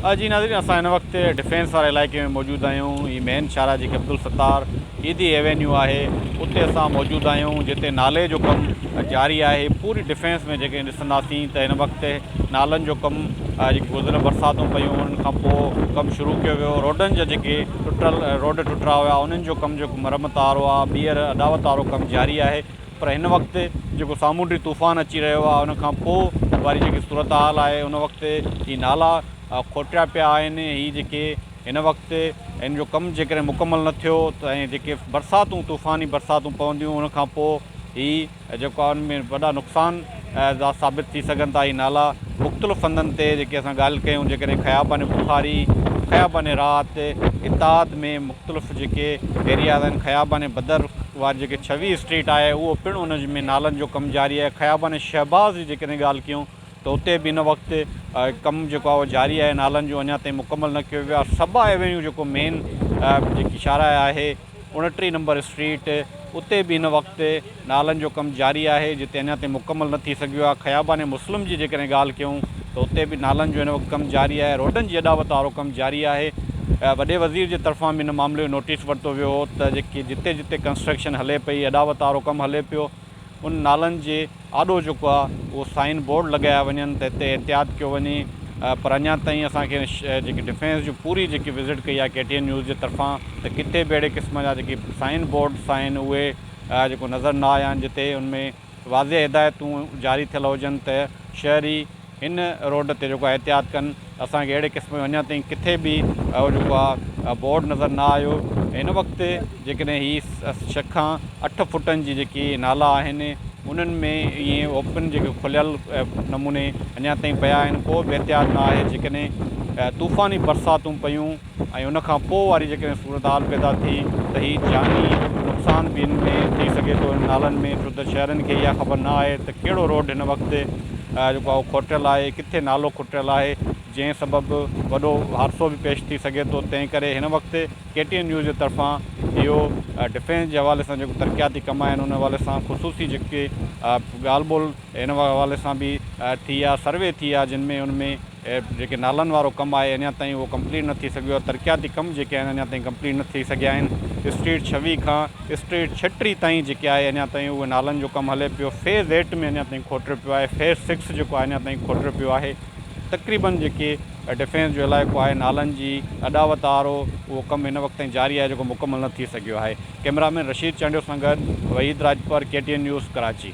جي ناظرين اسان هن وقت ڊفينس واري علائقي ۾ موجود آهيون هي مين شاهراهه جيڪي عبدالستار ايڌي ايوينيو آهي اتي اسان موجود آهيون جتي نالي جو ڪم جاري آهي پوري ڊفينس ۾ جيڪي ڏسنداسين ته هن وقت نالن جو ڪم جيڪي گذريل برساتون پيون انهن کان پوء ڪم شروع ڪيو ويو روڊن جا جيڪي ٽٽل روڊ ٽٽا هيا انهن جو ڪم جيڪو مرمت وارو آهي ٻيهر اڏاوت وارو ڪم جاري آهي پر هن وقت جيڪو سامونڊي طوفان اچي رهيو آهي ان کان پوء واري جيڪي صورتحال آهي ان وقت هي نالا کوٽيا پيا آهن هي جيڪي هن وقت هن جو ڪم جيڪڏهن مڪمل نه ٿيو ته ۽ جيڪي برساتون طوفاني برساتون پونديون ان کان پوء هي جيڪو آهي ان ۾ وڏا نقصان ثابت ٿي سگهن ٿا هي نالا مختلف هنڌن تي جيڪي اسان ڳالهه ڪيون جيڪڏهن خيابان بخاري، خيابان راحت، اتحاد ۾ مختلف جيڪي ايرياز آهن خيابان بدر واري جيڪي ڇويهه اسٽريٽ آهي اهو پڻ ان ۾ نالن جو ڪم جاري آهي خيابان شهباز جي جيڪڏهن ڳالهه ڪيون ته اتي به هن وقت ڪم جيڪو آهي اهو جاري آهي نالن جو اڃا تائين مڪمل نه ڪيو ويو آهي صبا ايونيو جيڪو مين جيڪي شاهراهه آهي 29 نمبر اسٽريٽ اتي به هن وقت نالن جو ڪم جاري آهي جتي اڃا تائين مڪمل نه ٿي سگهيو آهي خيابان مسلم جي جيڪڏهن ڳالهه ڪيون ته اتي به نالن جو هن وقت ڪم جاري آهي روڊن جي اڏاوت وارو ڪم جاري آهي وڏي وزير جي طرفان به هن معاملي جو نوٽيس ورتو ويو هو ته جيڪي جتي جتي ڪنسٽرڪشن هلي پئي اڏاوت وارو ڪم هلي پيو ان نالن جي آڏو جيڪو آ اهو سائن بورڊ لڳايا وڃن ته هتي احتياط ڪيو وڃي پر اڃا تائين اسان کي جيڪي ڊفينس جون پوري جيڪي وزٽ ڪئي آ ڪي ٽي اين نيوز جي طرفان ته ڪٿي به اهڙي قسم جا جيڪي سائن بورڊس آهن اهي جيڪو نظر نه آيا آهن جتي ان ۾ واضح هدايتون جاري ٿيل هجن ته شهري هن روڊ تي جيڪو آهي احتياط ڪن اسان کي اهڙي قسم جو اڃا تائين ڪٿي به اهو جيڪو آهي بورڊ نظر نه آيو هن وقت جيڪڏهن هي ڇهه کان اٺ فوٽن جي جيڪي نالا آهن انهن ۾ ائين اوپن جيڪي کليل نموني اڃا تائين پيا آهن ڪو به احتياط نه آهي جيڪڏهن طوفاني برساتون پيون ۽ ان کان پوء واري جيڪڏهن صورتحال پيدا ٿي ته هي جاني نقصان به ان ۾ ٿي سگهي ٿو انهن نالن ۾ ڇو ته شهرين کي اها خبر نه آهي ته ڪهڙو روڊ هن وقت جيڪو آهي اهو کوٽيل آهي ڪٿي نالو کوٽيل آهي جنهن سبب وڏو حادثو به پيش ٿي سگهي ٿو تنهن ڪري هن وقت ڪي ٽي اين نيوز جي طرفان اهو ڊفينس جي حوالي سان جيڪو ترقياتي ڪم آهن ان حوالي سان خصوصي جيڪي ڳالهه ٻولهه ان حوالي سان به ٿي آهي سروي ٿي آهي جن ۾ ان ۾ جيڪي نالن وارو ڪم آهي اڃا تائين اهو ڪمپليٽ نه ٿي سگهيو آهي ترقياتي ڪم جيڪي آهن اڃا تائين ڪمپليٽ نه ٿي سگهيا آهن اسٽريٽ 26 کان اسٽريٽ 36 تائين جيڪي آهي اڃا تائين اهي نالن جو ڪم هلي پيو فيز ايٽ ۾ اڃا تائين کوٽيو پيو آهي فيز سڪس جيڪو آهي اڃا تائين کوٽيو پيو آهي تقريبن جيڪي ڊفينس جو علائقو آهي نالن جي اڏاوت وارو اهو ڪم هن وقت تائين جاري آهي جيڪو مڪمل نه ٿي سگهيو آهي ڪئميرا مين رشيد چانڊيو سان گڏ Waheed Rajpar K T N news Karachi.